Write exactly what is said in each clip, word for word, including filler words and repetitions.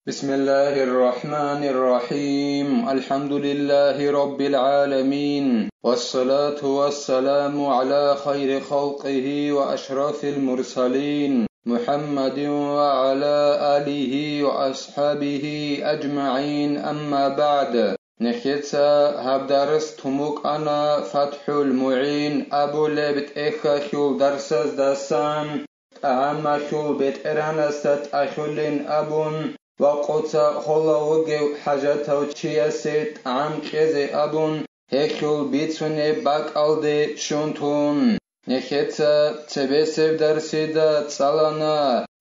بسم الله الرحمن الرحيم. الحمد لله رب العالمين. والصلاة والسلام على خير خلقه وأشرف المرسلين محمد وعلى آله وأصحابه أجمعين. أما بعد. Нехеца гьаб дарс тумукъана ФатхӀул МугӀин абулеб тӀехьалъул дарсаздасан. ТӀагӀамалъул бетӀергьанасда тӀалъулин абун ва къоца хола вугев хӀажатав чиясе тӀагӀам кьезе абун, гьелъул бицунеб бакӀалде щун тун. Нехеца цебесеб дарсида цӀалана,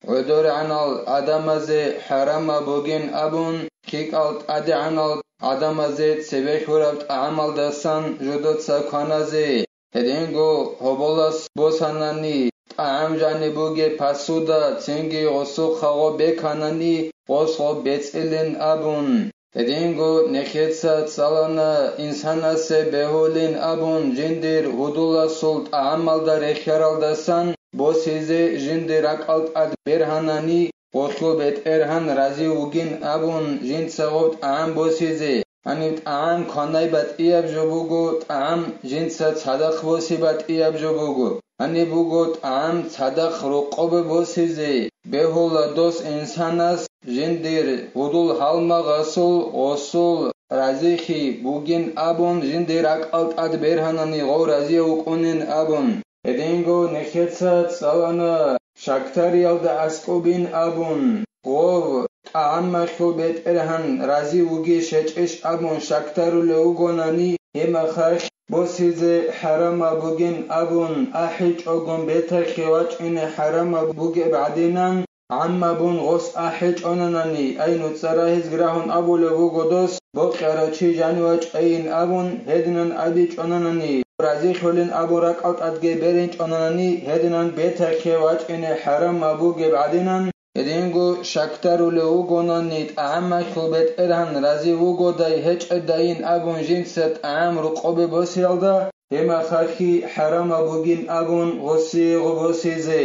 гӀодорегӀанал гӀадамазе хӀарамаб бугин абун, лъикӀал тӀадегӀанал гӀадамазе цебе лъураб тӀагӀамалдасан жодоца кваназе. Гьединго гьоболас босанани, тӀагӀам жаниб бугеб посуда, цинги гъосухъа гъоб беканани, гъос гъоб бецӀилин абун. Гьединго нехеца цӀалана, инсанасе бегьулин абун, жиндир гьудуласул тӀагӀамалда рехьаралдасан босизе жиндир ракӀал тӀад бергьанани, гъолъул бетӀергьан разив вугин абун, жинца гъоб тӀагӀам босизе. Гьаниб тӀагӀам кванай батӀияб жо буго, тӀагӀам жинца цадахъ боси батӀияб жо буго. Гьаниб буго тӀагӀам цадахъ рокъобе босизе, бегьула дос инсанас жиндир гьудул-гьалмагъасул гъосул разихъи бугин абун, жиндир ракӀал тӀад бергьанани гъов разияв вукӀунин абун. Гьединго нехеца цӀалана, щактариялда аскӀобин абун, гъов тӀагӀамалъул бетӀергьан разив вугищ гьечӀищ абун щактарулев вугонани, гьеб мехалъ босизе хӀарамаб бугин абун, ахӀичӀогун бетахъе вачӀине хӀарамаб бугеб гӀадинан, гӀаммабун гъос ахӀичӀонанани, ай нуцӀа рагьизги рагьун абулев вуго дос, бокьарав чи жанив вачӀайин абун, гьединан абичӀонанани, разилъулин абун ракӀал тӀадги беринчӀонанани, гьединан бетахъе вачӀине хӀарамаб бугеб гӀадинан, гьединго щакдарулев вугонани, тӀагӀамалъул бетӀергьан разив вугодай гьечӀедайин абун жинца тӀагӀам рукъобе босиялда, гьеб мехалъги хӀарамаб бугин абун гъосие гъоб босизе.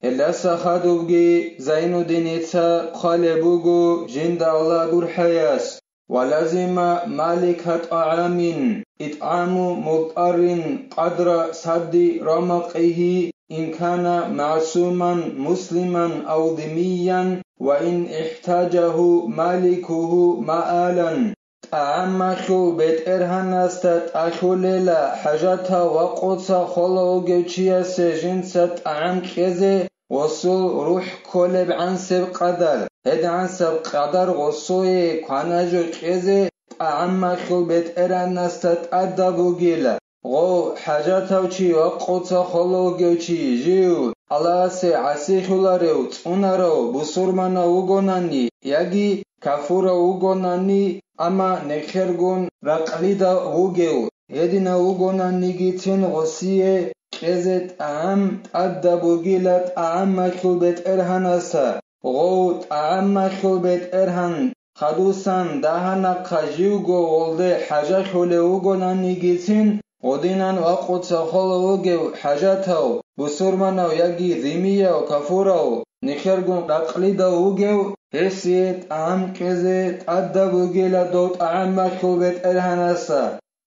Гьелдаса хадубги Зайнуддиница хъвалеб буго жинда Аллагь гурхӀаяс: «Ва лазима малика тӀагӀамин итӀгӀаму мултӀаррин къадра садди рамакъигьи, ин кана магӀсуман муслиман ав зиммиян ва ин ихтажагьу маликугьу маалан». ТӀагӀамалъул бетӀергьанасда тӀалъулела хӀажатав ва къоца хола вугев чиясе жинца тӀагӀам кьезе гъосул рухӀ кколеб гӀансеб къадар, гьедгӀансаб къадар гъосое кванажо кьезе тӀагӀамалъул бетӀергьанасда тӀадаб бугила. Гъов хӀажатав чи ва къоца хола вугев чи жив Аллагьасе гӀасилъуларев, цӀунарав, бусурманав вугонани яги кафурав вугонани, амма нехергун ракълида вугев, гьединав вугонанигицин гъосие кьезе тӀагӀам тӀадаб бугила тӀагӀамалъул бетӀергьанаса. Гъов тӀагӀамалъул бетӀергьан хадусан дагьа-нахъа живго гъолде хӀажалъулев вугонанигицин, гъодинан ва къоца хола вугев хӀажатав, бусурманав яги зиммияв, кафурав, нехергун ракълидав вугев, гьесие тӀагӀам кьезе тӀадаб бугила дов тӀагӀамалъул бетӀергьанаса.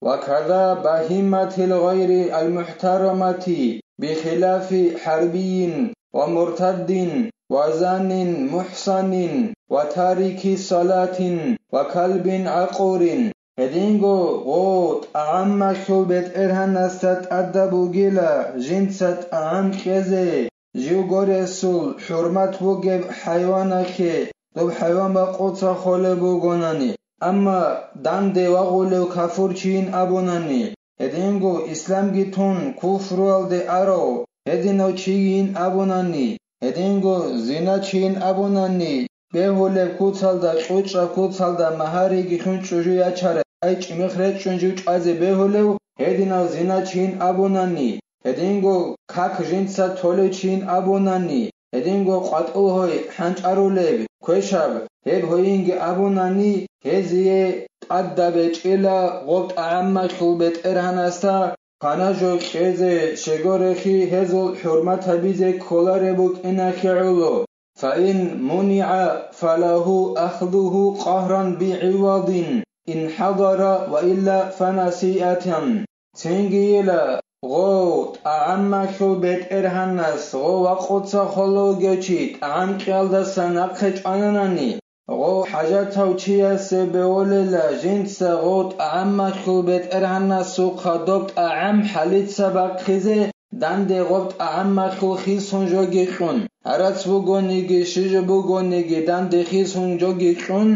وكذا بهيمة الغير المحترمة بخلاف حربي ومرتد وزان محصن وتارك صلاة وكلب عقور. Гьединго гъо тӀагӀамалъул бетӀергьанасда тӀадаб бугила жинца тӀагӀам кьезе, живго ресул хӀурмат бугеб хӀайваналъе доб хӀайван бакъуца холеб бугонани, амма данде вагъулев кафурчийин абунани, гьединго исламги тун куфруялде арав гьединав чийин абунани, гьединго зиначийин абунани, бегьулеб куцалда, кьучӀаб куцалда магьариги хӀунчӀу жу ячарай, ай чӀимихъ речӀчӀун жу чӀвазе бегьулев гьединав зиначийин абунани, гьединго как жинца толевчийин абунани, гьединго къватӀул гьой хӀанчӀарулеб, квешаб, гьеб гьойинги абунани, гьезие тӀадаб гьечӀила гъоб тӀагӀамалъул бетӀергьанасда кванажо кьезе щегорехи гьезул хӀурмат гьабизе кколареб букӀиналъе гӀоло. فإن منع فله أخذه قهرا بعوض إن حضر وإلا فنسيئة. Цинги йила, гъов тӀагӀамалъул бетӀергьанас гъов вакъуца холев чи тӀагӀам кьиялдаса нахъе чӀвананани, гъов хӀажатав чиясе беволела жинца гъов тӀагӀамалъул бетӀергьанасухъа доб тӀагӀам хӀалица бахъизе, данде гъоб тӀагӀамалъул хисун жоги кьун, гӀарац бугониги, щиб жо бугониги, данде хисун жоги кьун,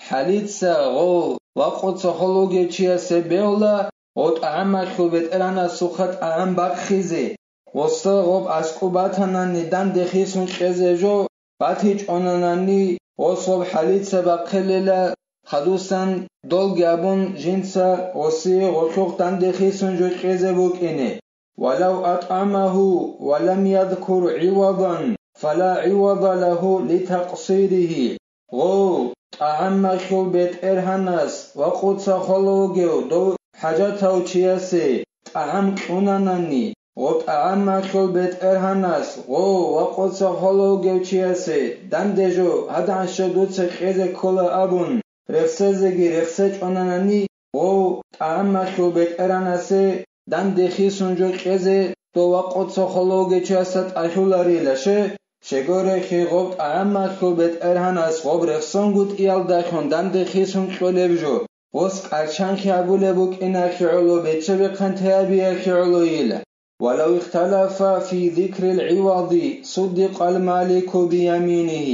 хӀалица гъов вакъуца холев чиясе бегьула, гъов тӀагӀамалъул бетӀергьанасухъа тӀагӀам бахъизе. Гъосда гъоб аскӀоб батанани данде хисун кьезе жо, батичӀонанани гъос гъоб хӀалица бахъилила, хадусан долги абун жинца гъосие гъолъухъ данде хисун жо кьезе букӀине. ولو أطعمه ولم يذكر عوضا فلا عوض له لتقصيره. Гъов тӀагӀамалъул бетӀергьанас вакъуца холев дов хӀажатав чиясе тӀагӀам кьунанани, гъоб тӀагӀамалъул бетӀергьанас гъов вакъуца холев чиясе данде жо гьадинща дуца кьезе ккола абун рехсезеги рехсечӀонанани, гъов тӀагӀамалъул бетӀергьанасе данде хисун жо кьезе дов вакъуца холев чиясда тӀалъуларила, щиб жогорехи гъоб тӀагӀамалъул бетӀергьанас гъоб рехсонгутӀиялдалъун данде хисун кьолеб жо, гъос къарчанлъи гьабулеб букӀиналъе гӀоло, бечебихъан тей гьабиялъе гӀолойила. ولو اختلفا في ذكر العوض صدق المالك بيمينه.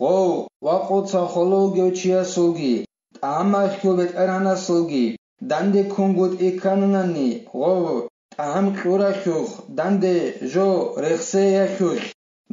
Гъов вакъуца холев чиясулги, тӀагӀамалъул бетӀергьанасулги данде ккунгутӀи ккананани, гъов тӀагӀам кьуралъухъ данде жо рехсеялъулъ,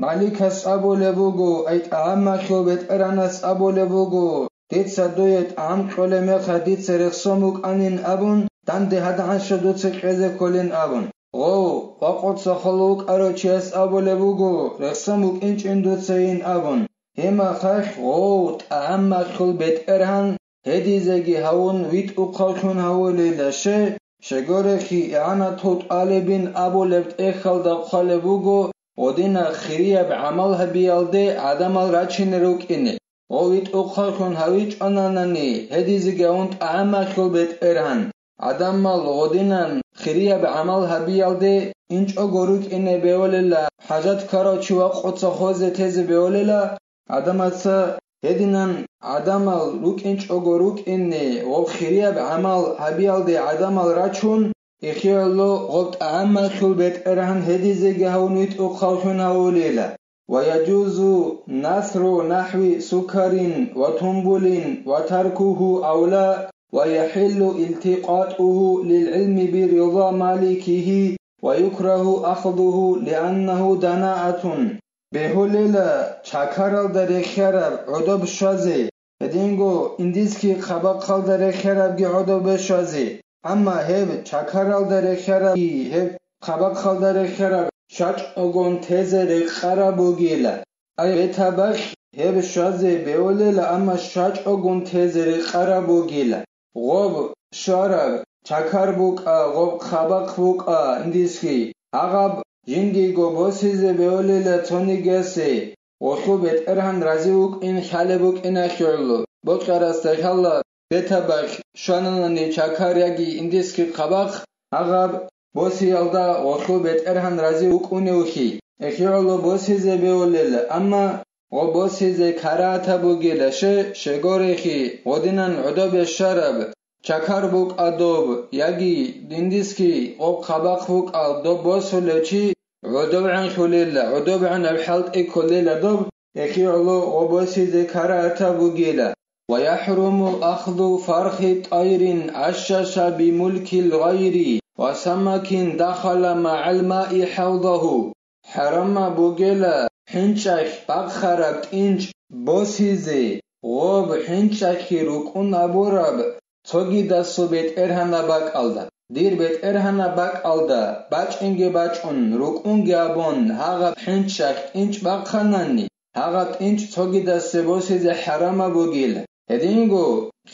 маликас абулеб буго, ай тӀагӀамалъул бетӀергьанас абулеб буго, дица дуе тӀагӀам кьолеб мехалъ дица рехсон букӀанин абун, данде гьадинща дуца кьезе кколин абун. Гъов вакъуца холев вукӀарав чияс абулеб буго, рехсон букӀинчӀин дуцайин абун. Гьеб мехалъ гъов тӀагӀамалъул бетӀергьан гьедизеги гьавун витӀухъавлъун гьавулила, щиб жогорехи игӀанатул тӀалибин абулеб тӀехьалда хъвалеб буго, гъодинаб хирияб гӀамал гьабиялде гӀадамал рачине рукӀине. Гъов витӀухъавлъун гьавичӀонанани, гьедизеги гьавун тӀагӀамалъул бетӀергьан гӀадамал гъодинан хирияб гӀамал гьабиялде инчӀого рукӀине беволела, хӀажат ккарав чи вакъуца хозе тезе беволела, гӀадамаца гьединан гӀадамал рукӀинчӀого рукӀине ва хирияб гӀамал гьабиялде гӀадамал рачун, ихиялъул гъоб тӀагӀамалъул бетӀергьан гьедизеги гьавун витӀухъавлъун гьавулила. ويجوز نثر نحو سكر وتنبل وتركه أولى، ويحل التقاطه للعلم برضا مالكه، ويكره أخذه لأنه دناءة. Бегьулела чакаралда рехиараб гӀодоб щвазе, гьединго индиски хъабахъалда рехиарабги гӀодобе щвазе, амма гьеб чакаралда рехиарабги гьеб хъабахъалда рехиараб щвачӀогун тезе рекъараб бугила. Ай бетабахъ, гьеб щвазе бевулела, амма щвачӀогун тезе рекъараб бугила. Гъоб щвараб чакар букӀа, гъоб хъабахъ букӀа индиски, гьагъаб жиндиего босизе бевулела цонигиясе, гъолъул бетӀергьан рази вукӀин лъалеб букӀиналъе гӀоло, бокьарасда лъала бетабахъ щвананани чакар яги индиски хъабахъ, гьагъаб босиялда гъолъул бетӀергьан рази вукӀуневлъи, эхиялъул босизе бевулел, амма гъоб босизе карагьатаб бугила, щиб жогорехи гъодинан гӀодобе щвараб чакар букӀа доб, яги индиски гъоб хъабахъ букӀа доб босулев чи гӀодобегӀанлъулила, гӀодобегӀанаб хӀалтӀи кколила доб, эхиялъул гъоб босизе карагьатаб бугила. ويحرم أخذ فرخ طير عشش بملك الغير وسمك دخل مع الماء حوضه. ХӀарамаб бугела хӀинчӀалъ бахъараб тӀинчӀ босизе, гъоб хӀинчӀалъе рукӀун абураб цогидасул бетӀергьанаб бакӀалда. Дир бетӀергьанаб бакӀалда бачӀинги бачӀун, рукӀунги абун, гьагъаб хӀинчӀалъ тӀинчӀ бахъанани, гьагъаб тӀинчӀ цогидасе босизе хӀарамаб бугила. Гьединго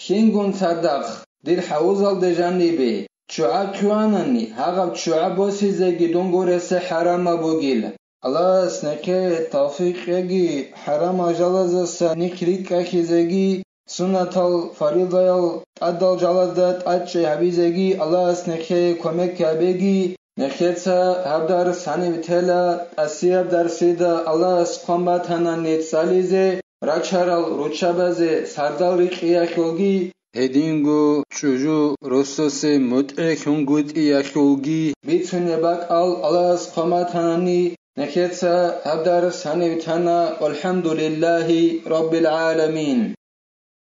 лъингун цадахъ дир хӀавузалде жанибе ччугӀа ккванани, гьагъаб ччугӀа босизеги дун гуресе хӀарамаб бугила. Аллагьас нехъе тавфикъ кьеги, хӀарамал жалазаса нихъ рикӀкӀахьизеги, суннатал фаридаял тӀадал жалазда тӀадчӀей гьабизеги Аллагьас нехъе кумек гьабеги, нехъеца гьаб дарс гьаниб тела, тӀасияб дарсида Аллагьас хъван батанани цӀализе, рачарал руччабазе сардал рикьиялъулги, гьединго чӀужу росасе мутӀигӀлъунгутӀиялъулги бицунеб бакӀал Аллагьас хъван батанани, нехъеца гьаб дарс гьаниб тана, валхӀамдулиллагьи раббил гӀаламин.